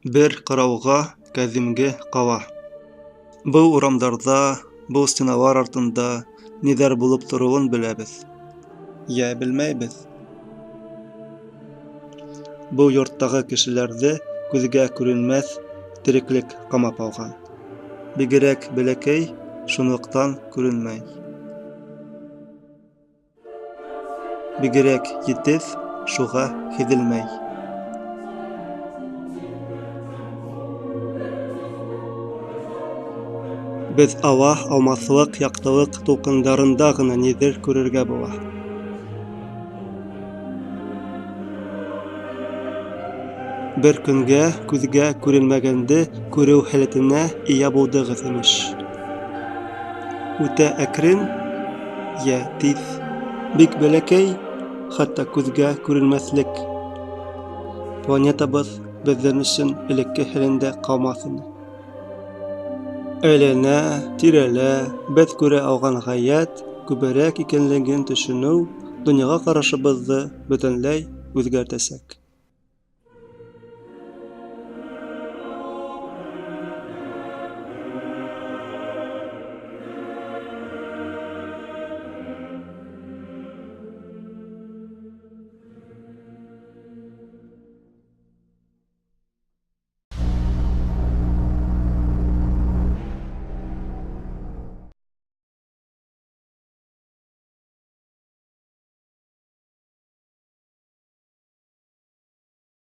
Бер ҡарауға ҡәҙимге ҡала. Был урамдарҙа, был стеналар артында ниҙәр булып тороуын беләбеҙ. Йә белмәйбеҙ. Был йорттағы кешеләрҙе күҙгә күренмәҫ тереклек ҡамап алған. Бигерәк бәләкәй, шунлыҡтан күренмәй. Бигерәк етеҙ, шуға һиҙелмәй. Беҙ ала алмаҫлыҡ яҡтылыҡ тулҡындарында ғына ниҙер күрергә була. Бер көнгә күҙгә күренмәгәнде күреү һәләтенә эйә булдығыҙ, имеш. Үтә әкрен, йә тиҙ. Бик бәләкәй, хатта күҙгә күренмәҫлек. Планетабыҙ беҙҙең өсөн элекке хәлендә ҡалмаҫ ине. Әйләнә, тирәлә беҙ күрә алған ғәйәт күберәк икәнлеген төшөнөү донъяға ҡарашыбыҙҙы бөтөнләй үҙгәртәсәк.